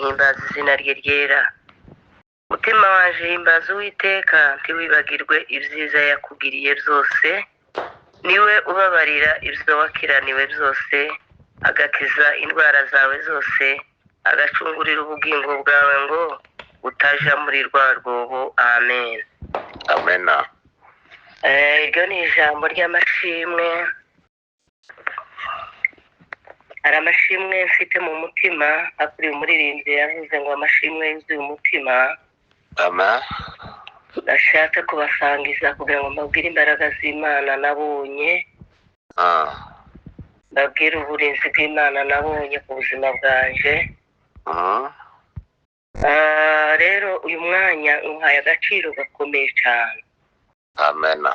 Mpimbaza izina rye ryera. Mutima wanje, himbaza Uwiteka, ntiwibagirwe ibyiza yakugiriye byose. Niwe ubabarira ibyo wakiraniwe byose, agakiza indwara zawe zose, agacungurira ubugingo bwawe ngo utaja muri rwa rwobo. Amen. Amena. Iryo ni ijambo ry'amashimwe. Hari amashimwe mfite mu mutima, hakuriye umuririmbyi yavuze ngo amashimwe yuzuye umutima. Amen. Nashatse kubasangiza kugira ngo mbabwire imbaraga z'Imana nabonye, mbabwire uburinzi bw'Imana nabonye ku buzima bwanje. Rero uyu mwanya uhaye agaciro gakomeye cyane. Amena.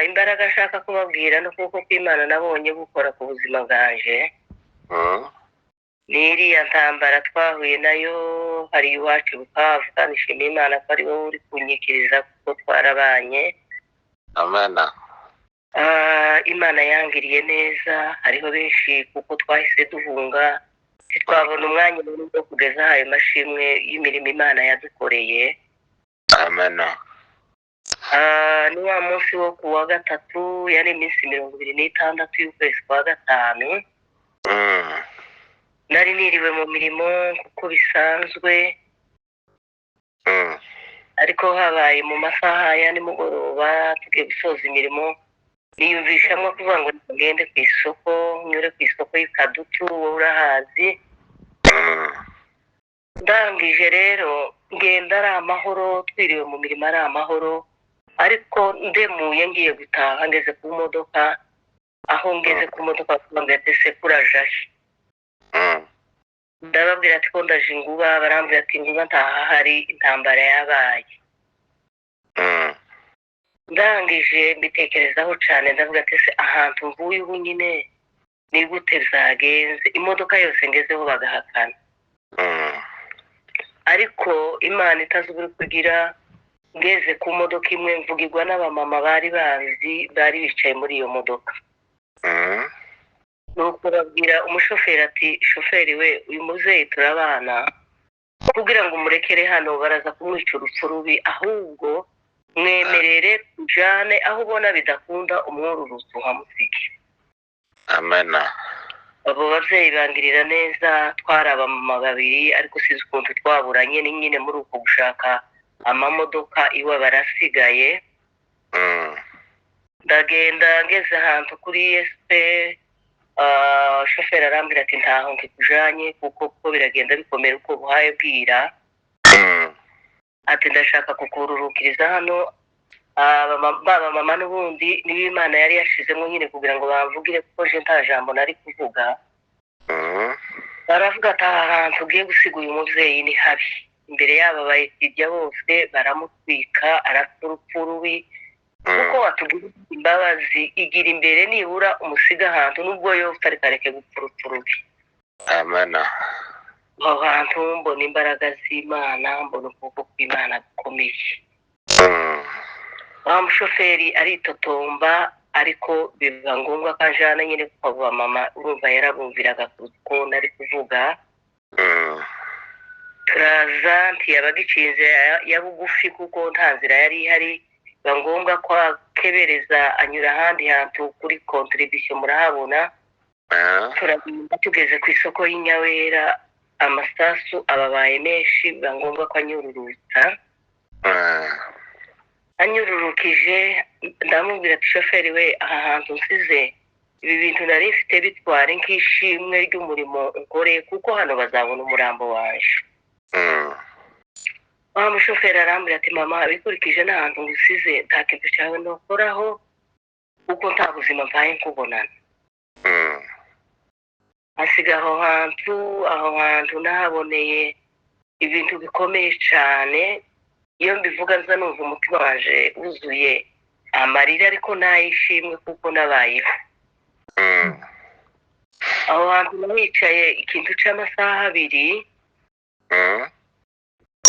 Imbaraga nshaka kubabwira n'ukuboko kw'Imana nabonye gukora ku buzima bwanje, ni iriya ntambara twahuye nayo hari iwacu Bukavu, kandi nshima Imana ko ari wowe uri kunyikiriza kuko twarabanye. Amena. Imana yangiriye neza, hariho benshi kuko twahise duhunga, ntitwabona umwanya munini wo kugeza ayo mashimwe y'imirimo Imana yadukoreye. Amena. Ni wa munsi wo ku wa gatatu, yari iminsi 26 y'ukwezi kwa gatanu. Nari niriwe mu mirimo kuko bisanzwe, ariko habaye mu masaha ya nimugoroba tugiye gusoza imirimo, niyumvishamo kuvuga ngo ngende ku isoko, nyure ku isoko y'Ikadutu, wowe urahazi. Ndangije rero ngenda ari amahoro, twiriwe mu mirimo ari amahoro, ariko ndemuye ngiye gutaha ngeze ku modoka, aho ngeze ku modoka bakambwira ati ese kurajahe? Ndababwira ati ko ndaje Inguba, barambwira ati Inguba ntahahari, intambara yabaye. Ndangije mbitekerezaho cyane, ndavuga ati ese ahantu mvuye ubu nyine ni gute byagenze? Imodoka yose ngezeho bagahakana. Ariko Imana itazubura kugira, ngeze ku modoka imwe mvugirwa n'abamama bari bazi, bari bicaye muri iyo modoka. Nuko babwira umushoferi ati shoferi we, uyu mubyeyi turabana, kugira ngo umurekere hano baraza kumwica urupfu rubi, ahubwo mwemerere tujane aho ubona bidakunda umwururutse uhamusige. Amena. Abo babyeyi bangirira neza, twari abamama babiri, ariko sinzi ukuntu twaburanye ni nyine muri uko gushaka amamodoka iwe barasigaye. Ndagenda ngeze ahantu kuri SP, shoferi arambwira ati ntaho nkikujanye kuko kuko biragenda bikomera uko buhaye bwira. Ati ndashaka kukururukiriza hano. Baba mama n'ubundi niba Imana yari yashizemo nyine kugira ngo bamvugire, kuko je nta jambo nari kuvuga. Baravuga ati aha hantu ugiye gusiga uyu mubyeyi ni habi. Imbere yabo bayitijya bose baramutwika, arapfa urupfu rubi, kuko watugirira imbabazi igira imbere nibura umusiga ahantu nubwo yopfa ariko areke gupfa urupfu rubi. Amena. Aho hantu mbona imbaraga z'Imana, mbona ukuboko kw'Imana gukomeye. Wa mushoferi aritotomba, ariko biba ngombwa ko anjana nyine kuko abo bamama urumva yarabumviraga kuko nari kuvuga. Turaza ntiyabaga iciye inzira ya bugufi kuko nta nzira yari ihari, biba ngombwa ko akebereza anyura ahandi hantu kuri kontribution murahabona. Turagenda tugeze ku isoko y'Inyawera, amasasu ababaye menshi, biba ngombwa ko anyururutsa. Anyururukije ndamubwira ati shoferi we, aha hantu nsize ibi bintu nari mfite bitware nk'ishimwe ry'umurimo nkoreye, kuko hano bazabona umurambo waje. Wa mushoferi arambwira ati mama, bikurikije n'ahantu ngusize nta kintu cyawe ntukoraho kuko nta buzima mbaye nkubonana. Asiga aho hantu, aho hantu nahaboneye ibintu bikomeye cyane. Iyo mbivuga nza numva umutima waje wuzuye amarira, ariko nayishimwe kuko nabayeho. Aho hantu nicaye ikintu cy'amasaha abiri,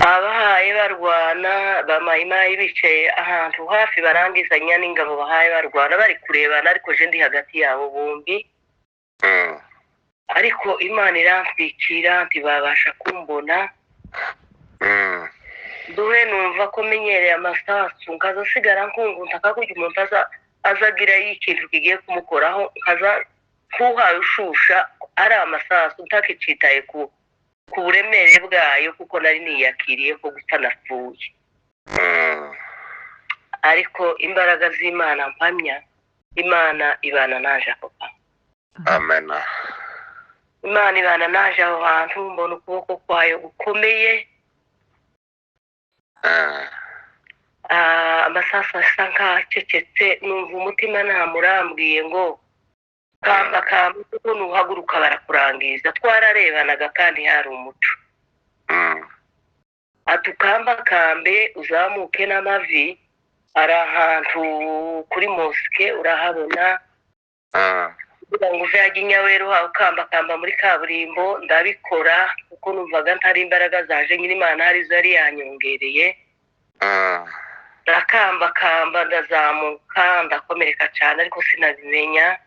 abahaye barwana bamayimayi bicaye ahantu hafi barangizanya n'ingabo bahaye barwana bari kurebana, ariko je ndi hagati yabo bombi. Ariko Imana irantwikira, ntibabasha kumbona. Duhe numva ko menyereye amasasu, nkaza nsigara nkungunta kakurya umuntu azagira ikintu kigiye kumukoraho, nkaza nkuhaye ushusha ari amasasu ntakicitaye ku buremere bwayo, kuko nari niyakiriye ko gupfa napfuye. Ariko imbaraga z'Imana mpamya, Imana ibana naje aho hantu. Amen. Imana ibana naje aho hantu, mbona ukuboko kwayo gukomeye. Amasasu asa nk'acecetse, numva umutima ntamurambwiye ngo kamba kamba, kuko nuhaguruka barakurangiza. Twararebanaga kandi hari umuco. Atukamba kambe uzamuke n'amavi, ari ahantu kuri mosike urahabona, kugira ngo uve hajya i Nyaweru ukamba kamba muri kaburimbo. Ndabikora kuko numvaga ntari imbaraga zaje nyine, Imana hari izo yari yanyongereye. Ndakamba kamba ndazamuka, ndakomereka cyane ariko sinabimenya.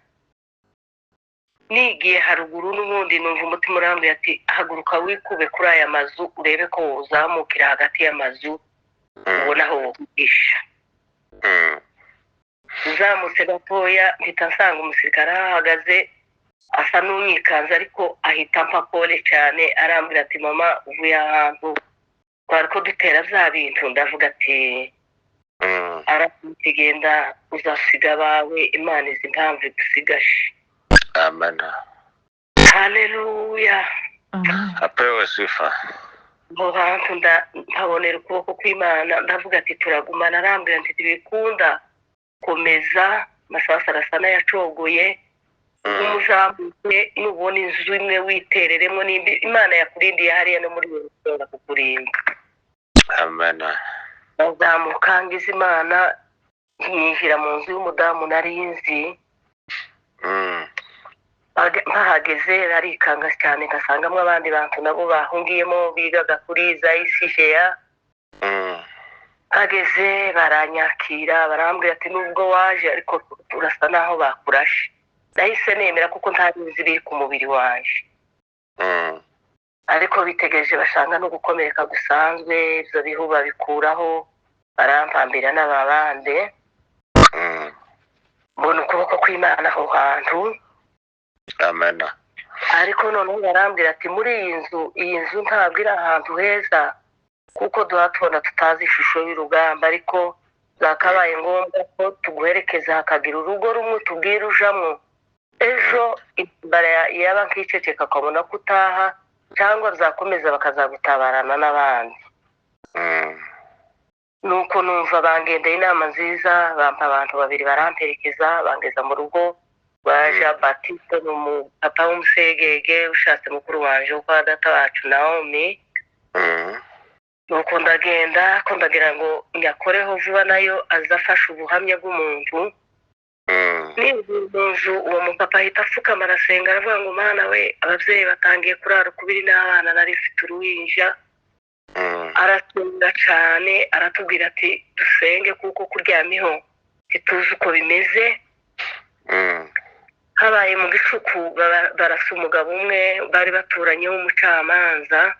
Nigiye haruguru n'ubundi numva umutima urambwiye ati haguruka wikube kuri aya mazu, urebe ko uzamukira hagati y'amazu ubona aho wogisha. Uzamutse gatoya mpita nsanga umusirikare ahahagaze asa n'umwikanze, ariko ahita ampa pole cyane, arambwira ati mama uvuye ahantu twari ko dutera bya bintu. Ndavuga ati aratigenda uzasiga abawe, Imana izi impamvu igusigaje. Amen. Haleluya. Apewe sifa. Aho hantu ndabonera ukuboko kw'Imana, ndavuga ati turagumana. Arambwira ati ntibikunda, komeza. Amasasu arasa n'ayacogoye, umuzamuke nubona inzu imwe witereremo n'indi Imana yakurindiye hariya no muri iyo kukurinda. Amen. Ndazamuka ngize Imana, ninjira mu nzu y'umudamu nari nzi. Mpahageze arikanga cyane, ngasangamo abandi bantu nabo bahungiyemo bigaga kuri za ICGA. Mpageze baranyakira, barambwira ati nubwo waje ariko urasa naho bakurashe. Nahise nemera kuko ntari nzi biri ku mubiri wanje. Ariko bitegereje bashanga no gukomereka gusanzwe, ibyo bihu babikuraho, barampambira n'ababande. Mbona ukuboko kw'Imana aho hantu. Amen. Ariko noneho barambwira ati muri iyi nzu, iyi nzu ntabwo iri ahantu heza kuko duhatubona tutazi ishusho y'urugamba, ariko zakabaye ngombwa ko tuguherekeza hakagira urugo rumwe tubwira ujamwo. Ejo intambara yaba nk'iceceka ukabona ko utaha, cyangwa byakomeza bakazagutabarana n'abandi. Nuko numva bangendeye inama nziza, bampa abantu babiri baramperekeza, bangeza mu rugo rwa Jean Baptiste, ni umupapa w'umusegege ushatse mukuru wanje wo kwa data wacu Naomi. Nuko ndagenda ko ndagira ngo nyakoreho vuba, nayo azafasha ubuhamya bw'umuntu. Ninjiye mu nzu uwo mupapa ahita apfukama arasenga, aravuga ngo Mana we, ababyeyi batangiye kurara ukubiri n'abana, nari mfite uruhinja. Arasenga cyane, aratubwira ati dusenge kuko kuryamiho ntituzi uko bimeze. Habaye mu gicuku barasa umugabo umwe bari baturanye w'umucamanza,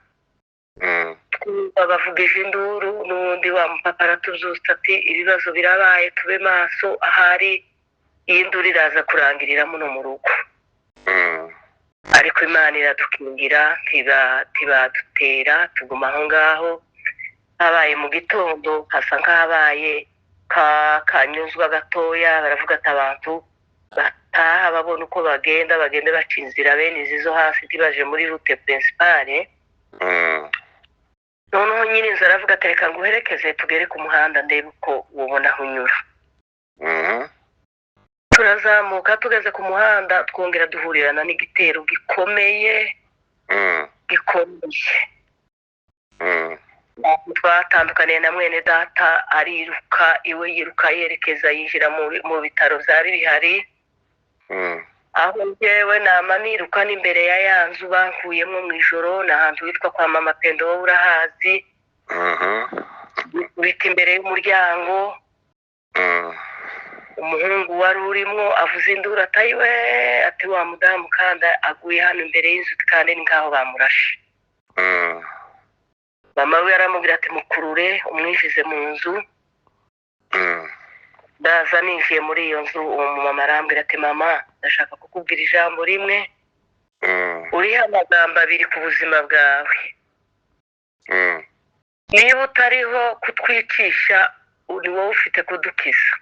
bavugije induru, n'ubundi wa mupapa aratubyutsa ati ibibazo birabaye, tube maso, ahari iyi nduru iraza kurangirira muno mu rugo. Ariko Imana iradukingira, ntibadutera, tuguma aho ngaho. Habaye mu gitondo hasa nk'ahabaye kanyuzwa gatoya, baravuga ati abantu bataha babona uko bagenda, bagende baca inzira bene izi zo hasi ntibaje muri route principale. Noneho nyiri inzu aravuga ati reka nguherekeze tugere ku muhanda ndebe uko ubona aho unyura. Turazamuka tugeze ku muhanda, twongera duhurirana n'igitero gikomeye gikomeye. Twatandukaniye na mwene data, ariruka iwe, yiruka yerekeza yinjira mu bitaro byari bihari. Aho njyewe nama niruka n'imbere ya ya nzu bankuyemo mu ijoro, ni ahantu witwa kwa mama Pendo, wowe urahazi, bita imbere y'umuryango. Umuhungu wari urimo avuza induru atayiwe, ati wa mudamu kandi aguye hano imbere y'inzu, kandi ni nkaho bamurashe. Mama we aramubwira ati mukurure umwinjize mu nzu. Ndaza ninjiye muri iyo nzu, uwo mumama arambwira ati mama, ndashaka kukubwira ijambo rimwe, uriho amagambo abiri ku buzima bwawe. Niba utariho kutwicisha, ni wowe ufite kudukiza.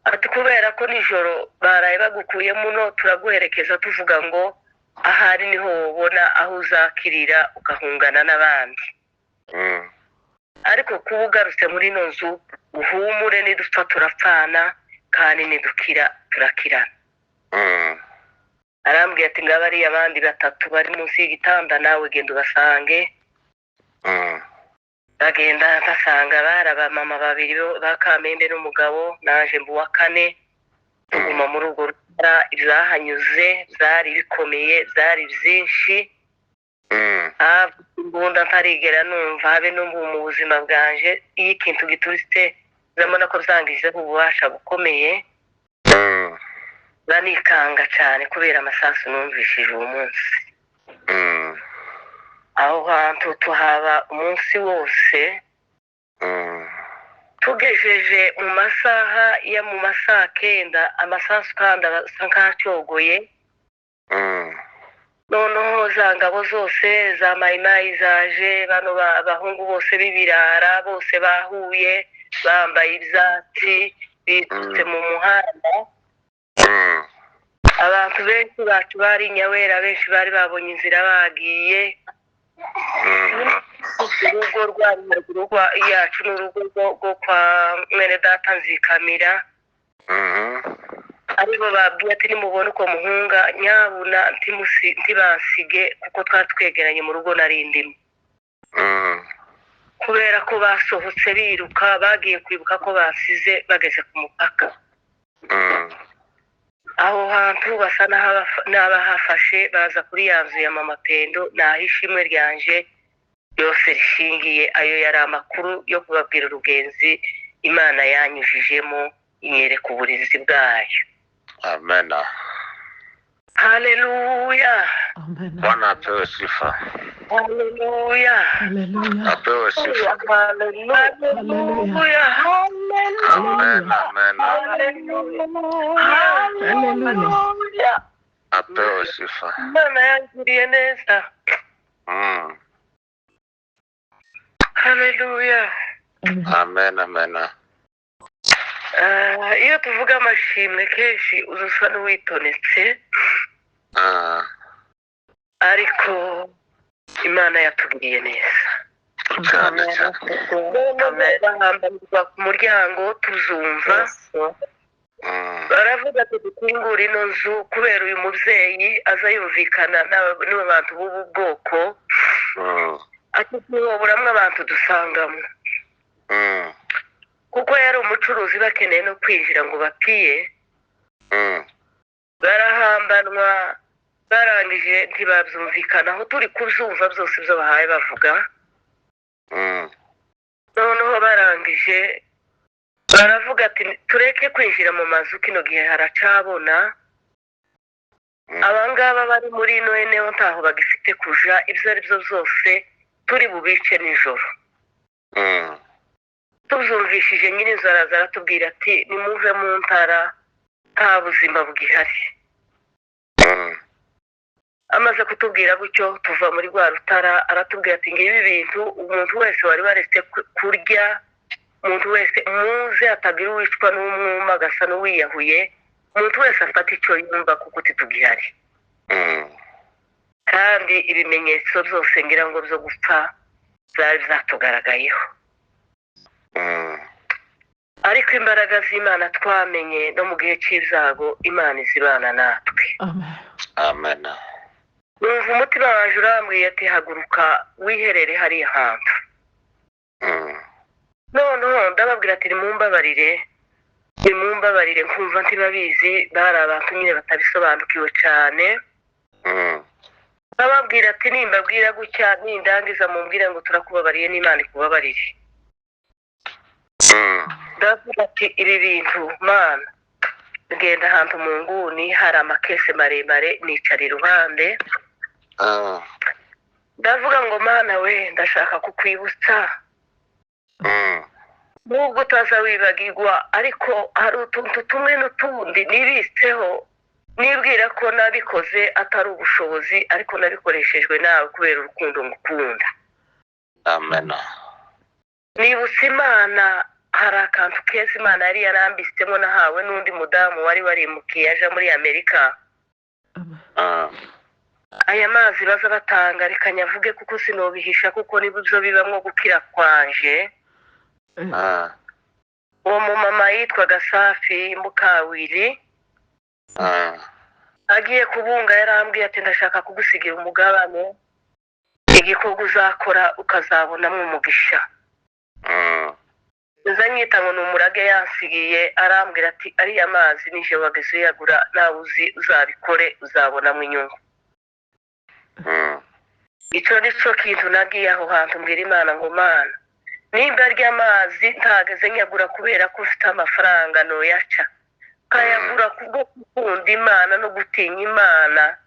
Ati kubera ko nijoro baraye bagukuyemo uno, turaguherekeza tuvuga ngo ahari niho wabona aho uzakirira ugahungana n'abandi. Ariko kuba ugarutse muri ino nzu, uhumure, nidupfa turapfana kandi nidukira turakirana. Arambwira ati ngaba ariya abandi batatu bari munsi y'igitanda, nawe genda ubasange. Bagenda basanga bari abamama babiri ba Kamembe n'umugabo, naje mbu wa kane. Tuguma muri urwo rutara, ibyahanyuze byari bikomeye, byari byinshi. Imbunda ntarigera numva habe n'ubu mu buzima bwanje. Iyo ikintu gituritse ndabona ko byangizeho ububasha bukomeye. Banikanga cyane kubera amasasu numvishije uwo munsi. Aho hantu tuhaba umunsi wose. Tugejeje mu masaha ya mu masaha 9, amasasu kandi asa nk'acyogoye. Noneho za ngabo zose za mayimayi zaje, bano abahungu bose b'ibirara bose bahuye bambaye ibyatsi, bitutse mu muhanda. Abantu benshi bacu bari Nyawera, benshi bari babonye inzira bagiye. Urugo rwari haruguru yacu n'urugo rwo kwa mwene data Nzikamira. Aribo babwiye ati nimubona uko muhunga nyabuna ntibansige, kuko twari twegeranye mu rugo nari ndimo. Kubera ko basohotse biruka, bagiye kwibuka ko basize bageze ku mupaka. Aho hantu basa n'abahafashe, baza kuri ya nzu ya mama Pendo, naho ishimwe ryanje yose rishingiye. Ayo yari amakuru yo kubabwira urugenzi Imana yanyujijemo, inyereka uburinzi bwayo. Amen. Haleluya. Amen. Bwana apewe sifa. Haleluya. Haleluya. Apewe sifa. Haleluya. Amen. Amen. Haleluya. Apewe sifa. Imana yangiriye neza. Haleluya. Amen. Amen. Amen. Iyo tuvuga amashimwe kenshi uza usa n'uwitonetse, ariko Imana yatugiriye neza. Cyane cyane. Bahambarirwa ku muryango tuzumva. Baravuga ati dukingure ino nzu kubera uyu mubyeyi aza yumvikana n'aba bantu b'ubu bwoko. Ati ntiwoburamwo abantu dusangamo. Kuko yari umucuruzi, bakeneye no kwinjira ngo bapiye. Barahambanwa, barangije ntibabyumvikanaho, turi kubyumva byose ibyo bahaye bavuga. Noneho barangije baravuga ati tureke kwinjira mu mazu kino gihe haracabona. Abangaba bari muri ino eneo ntaho bagifite kuja, ibyo ari byo byose turi bubice nijoro. Tubyumvishije nyir'inzu araza aratubwira ati nimuve mu ntara, nta buzima bwihari. Amaze kutubwira gutyo tuva muri rwa rutara, aratubwira ati ngibi bintu umuntu wese wari waretse kurya, umuntu wese muze atagira uwicwa n'umwuma agasa n'uwiyahuye, umuntu wese afata icyo yumva kuko titugihari. Kandi ibimenyetso byose ngira ngo byo gupfa byari byatugaragayeho. Ariko imbaraga z'Imana twamenye no mu gihe cy'ibyago Imana izibana natwe. Amen. Amen. Numva umutima wanjye urambwiye ati haguruka wiherere hariya hantu. Noneho ndababwira ati nimumbabarire, nimumbabarire, nkumva ntibabizi, bari abantu nyine batabisobanukiwe cyane. Bababwira ati nimbabwira gutya nindangiza mumbwire ngo turakubabariye n'Imana ikubabarire. Ndavuga ati ibi bintu Mana. Ngenda ahantu mu nguni hari amakese maremare, nicara iruhande. Ndavuga ngo Mana we, ndashaka kukwibutsa, nubwo utaza wibagirwa, ariko hari utuntu tumwe n'utundi nibitseho, nibwira ko nabikoze atari ubushobozi, ariko nabikoreshejwe nawe kubera urukundo ngukunda. Amen. Nibutse Imana, hari akantu keza Imana yari yarambitsemo, nahawe n'undi mudamu wari warimukiye aja muri Amerika. Aya mazi baza batanga, reka nyavuge kuko sinobihisha, kuko nibyo bibamwo gukira kwanje. Uwo mumama yitwaga Safi Mukawiri. Agiye kubunga yarambwiye ati ndashaka kugusigira umugabane, igikorwa uzakora ukazabonamo umugisha. Nza nyita ngo ni umurage yansigiye. Arambwira ati ariya mazi nije wageze uyagura, nawe uzi uzabikore uzabonamo inyungu. Icyo ni cyo kintu nagiye aho hantu mbwira Imana ngo Mana, nimba arya mazi ntageze nyagura kubera ko ufite amafaranga, noyaca kayagura kubwo gukunda Imana no gutinya Imana,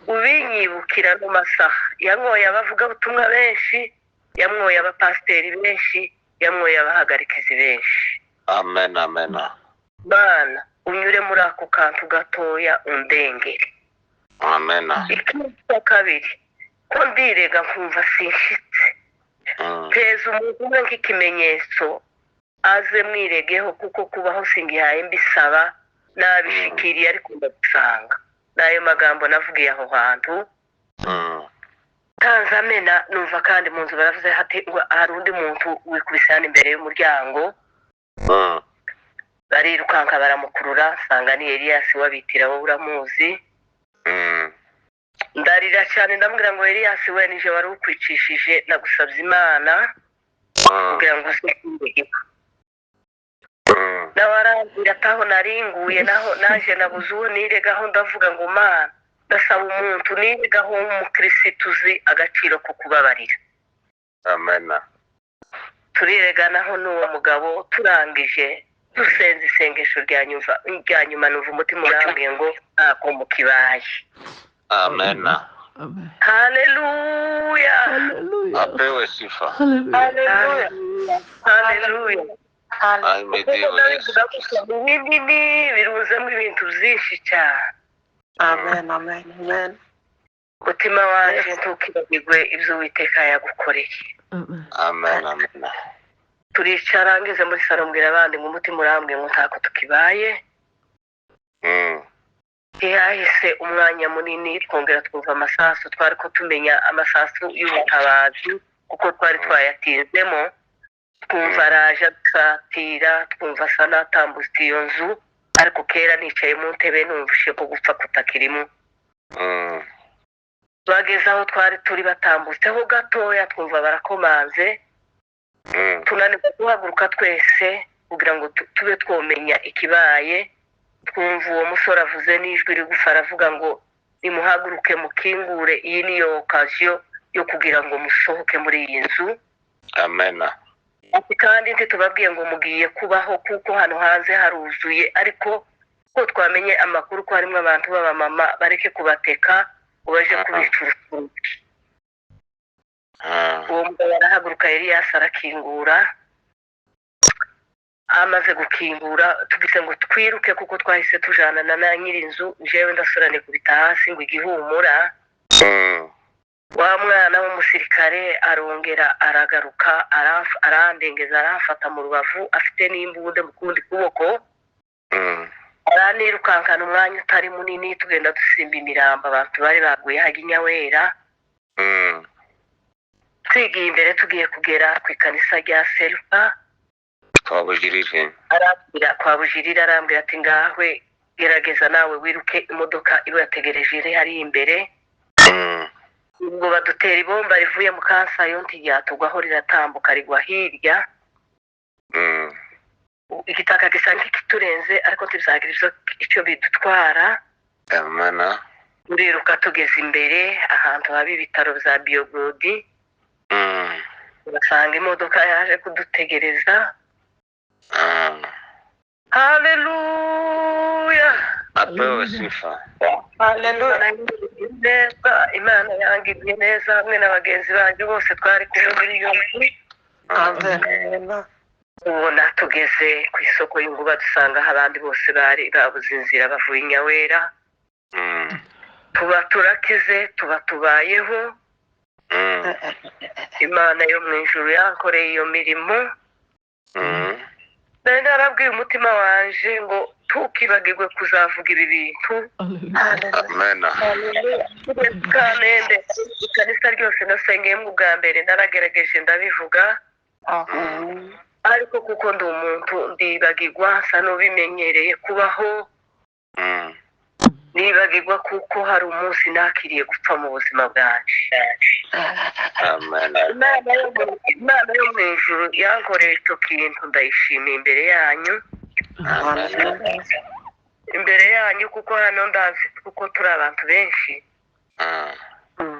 ubinyibukira no masaha yanyoye abavugabutumwa benshi, yamwoye abapasiteri benshi, yamwoye abahagarikizi benshi. Amen, amen. Mana, unyure muri ako kantu gatoya undengere. Amen. Ikindi cya kabiri, ko ndirega nkumva sinshitse, teza umuntu umwe nk'ikimenyetso aze mwiregeho, kuko kubaho singihaye mbisaba, nabishikiriye ariko ndagusanga. N'ayo magambo navugiye aho hantu. Tanze amena, numva kandi mu nzu baravuze hati ngo hari undi muntu wikubise hano imbere y'umuryango. Barirukanka baramukurura, nsanga ni Elias wabitira, wowe uramuzi. Ndarira cyane, ndamubwira ngo Elias we, nije wari ukwicishije, nagusabye Imana kugira ngo uze kundegeho. Nawe arambwira ati aho naringuye naho naje nabuze uwo niregaho. Ndavuga ngo Mana, ndasaba umuntu niregaho w'umukirisitu uzi agaciro ko kubabarira. Amen. Turireganaho n'uwo mugabo, turangije dusenze isengesho rya nyuma, numva umutima urambwiye ngo ntako mukibaye. Amen. Amen. Haleluya. Hallelujah. Apewe sifa. Hallelujah. Haleluya, haleluya. Ahimidiwe Yesu Ndabivuga Kristo. gusa ni binini, biruzemo ibintu byinshi cyane. Amen, amen, amen. Mutima wanje, ntukibagirwe ibyo Uwiteka yagukoreye. Amen. Amen, amen. Turicara, ngeze muri salo mbwira abandi ngo umutima urambwiye ngo ntako tukibaye. Ntihahise umwanya munini twongera twumva amasasu. Twari ko tumenya amasasu y'ubutabazi kuko twari twayatinzemo. Twumva araje adusatira, twumva asa n'atambutse iyo nzu, ariko kera nicaye mu ntebe numvise ko gupfa kutakirimo. Bageze aho twari turi, batambutseho gatoya, twumva barakomanze. Tunanirwa guhaguruka twese kugira ngo tube twomenya ikibaye. Twumva uwo musore avuze n'ijwi rigufa, aravuga ngo nimuhaguruke mukingure, iyi niyo occasion yo kugira ngo musohoke muri iyi nzu. Amen. Ati kandi ntitubabwiye ngo mugiye kubaho, kuko hano hanze haruzuye, ariko ko twamenye amakuru ko harimo abantu b'abamama, bareke kubateka ngo baje kubica urufunguzo. Uwo mugabo arahaguruka, Elias arakingura. Amaze gukingura, tugize ngo twiruke kuko twahise tujana na nyir'inzu. Jewe ndasura nikubita hasi ngo igihumura. Wa mwana w'umusirikare arongera aragaruka, arandengeza, aramfata mu rubavu, afite n'imbunda mu kundi kuboko. Aranirukankana umwanya utari munini, tugenda dusimba imirambo abantu bari baguye hajya inyawera. Twigiye imbere, tugiye kugera ku ikanisa rya Serupa Twabujirije. Arambwira kwa Bujirira, arambwira ati ngahwe gerageza nawe wiruke, imodoka iba yategereje iri hariya imbere. Ubwo badutera ibomba rivuye mu Kansayo, ntiryatugwaho, riratambuka rigwa hirya. Igitaka gisa nk'ikiturenze, ariko ntibizagira icyo bidutwara. Amen. Turiruka, tugeze imbere ahantu haba ibitaro bya Biyogodi, ugasanga imodoka yaje kudutegereza. Haleluya. Apewe sifa. Haleluya. Neza, Imana yangiriye neza hamwe na bagenzi banjye bose twari kumwe muri iyo nzu. Amen. Ubona tugeze ku isoko y'inguba, dusanga aho abandi bose bari babuze inzira bavuye i Nyawera. Tuba turakize, tuba tubayeho. Imana yo mu ijuru yankoreye iyo mirimo. Nari narabwiye umutima wanje ngo ntukibagirwe kuzavuga ibi bintu. Hallelujah. Amen. Kamembe, ikanisa ryose nasengeyemo ubwa mbere naragerageje ndabivuga, ariko kuko ndi umuntu ndibagirwa, nsa n'ubimenyereye kubaho. Nibagirwa kuko hari umunsi nakiriye gupfa mu buzima bwanjye. Amen. Imana yo mu ijuru yankoreye icyo kintu, ndayishimiye imbere yanyu. Amen. Imbere yanyu, kuko hano ndazi kuko turi abantu benshi.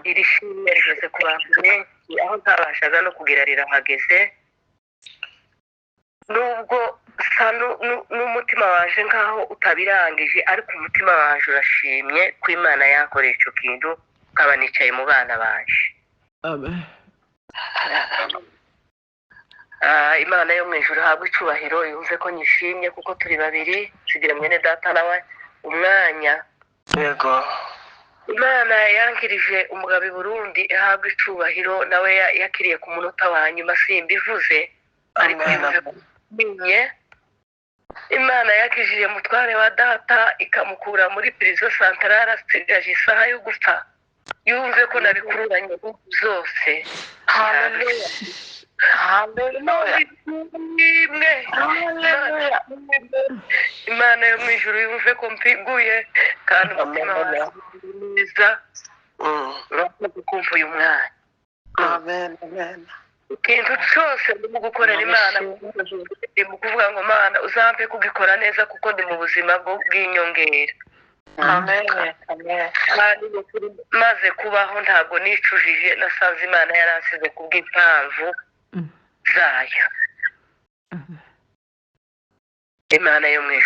Iri shimwe rigeze ku bantu benshi, aho ntabashaga no kugira rirahageze, nubwo sa n'umutima waje nkaho utabirangije, ariko umutima waje urashimye ko Imana yankoreye icyo kintu, nkaba nicaye mu bana banje. Amen. Ah, Imana yo mu ijuru ihabwe icubahiro, yumve ko nyishimye kuko turi babiri, sigira mwene data nawe umwanya. Yego. Imana yankirije umugabo i Burundi, ihabwa icubahiro, nawe yakiriye ku munota wa nyuma, simbivuze ariko Amen. yumve ko menye. Imana yakijije mutware wa data ikamukura muri prison centrale asigaje isaha yo gupfa, yumve ko nabikururanye zose. Haleluya. Haleluya. Imwe. Haleluya. Imana yo mu ijuru yumve ko mpiguye kandi umutima Amen. wanjye neza. Urakoze kumva uyu mwanya. Amen. Amen. Ikintu cyose ndimo gukorera Imana, ndi mu kuvuga ngo Mana uzampe kugikora neza, kuko ndi mu buzima bw'inyongera. Amen. Amen. Kandi ni ukuri, maze kubaho ntabwo nicujije, nasanze Imana yaransize kubw'impamvu zayo. Imana yo mu ijuru.